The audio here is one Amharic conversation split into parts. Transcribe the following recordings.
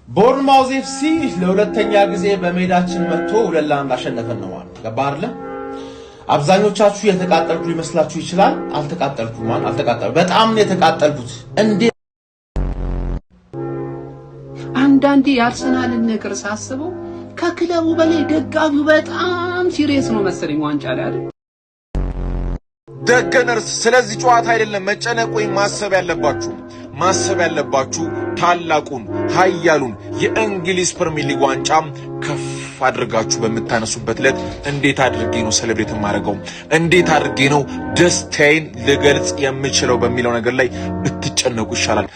ቦርንማውዝ ኤፍሲ ለሁለተኛ ጊዜ በሜዳችን መጥቶ 2-1 አሸነፈን ነው ማለት፣ ገባ አይደለ? አብዛኞቻችሁ የተቃጠልኩ ሊመስላችሁ ይችላል። አልተቃጠልኩም። ማን አልተቃጠልኩም። በጣም ነው የተቃጠልኩት። እንዴ! አንዳንዴ የአርሰናልን ነገር ሳስበው ከክለቡ በላይ ደጋፊው በጣም serious ነው መሰለኝ ዋንጫ ላይ፣ አይደል? The Gunners፣ ስለዚህ ጨዋታ አይደለም መጨነቅ ወይም ማሰብ ያለባችሁ። ማሰብ ያለባችሁ ታላቁን ኃያሉን የእንግሊዝ ፕሪሚየር ሊግ ዋንጫ ከፍ አድርጋችሁ በምታነሱበት ዕለት እንዴት አድርጌ ነው celebrate የማደርገው፣ እንዴት አድርጌ ነው ደስታዬን ልገልጽ የምችለው በሚለው ነገር ላይ ብትጨነቁ ይሻላል።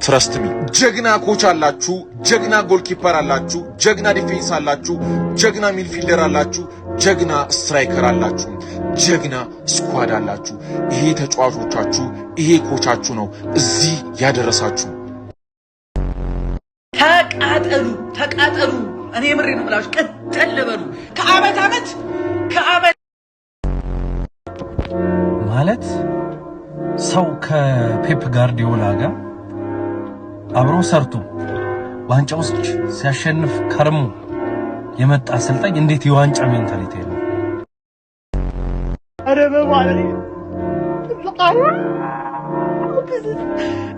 Trust me፣ ጀግና coach አላችሁ፣ ጀግና goalkeeper አላችሁ፣ ጀግና defense አላችሁ፣ ጀግና midfielder አላችሁ፣ ጀግና striker አላችሁ፣ ጀግና squad አላችሁ። ይሄ ተጫዋቾቻችሁ፣ ይሄ coach ኣችሁ ነው እዚህ ያደረሳችሁ። ተቃጠሉ፣ ተቃጠሉ። እኔ የምሬ ነው የምላችሁ፣ ቅጥል በሉ። ከአመት አመት ከአመት ማለት ሰው ከፔፕ ጋርዲዮላ ጋር አብሮ ሰርቶ ዋንጫ ውስጥ ሲያሸንፍ ከርሞ የመጣ አሰልጣኝ እንዴት የዋንጫ mentality የለው? ኧረ በማለት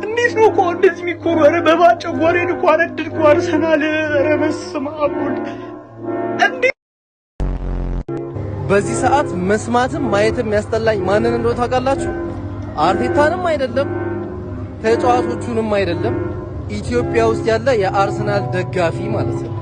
እንዴት ነው እኮ እንደዚህ የሚኮሩ? ኧረ በማጨጓሬን እኮ አነድድኩ። አርሰናል፣ ኧረ በስመ አብ ወልድ፣ እንዴ! በዚህ ሰዓት መስማትም ማየትም ያስጠላኝ ማንን እንደሆነ ታውቃላችሁ? አርቴታንም አይደለም፣ ተጫዋቾቹንም አይደለም፣ ኢትዮጵያ ውስጥ ያለ የአርሰናል ደጋፊ ማለት ነው።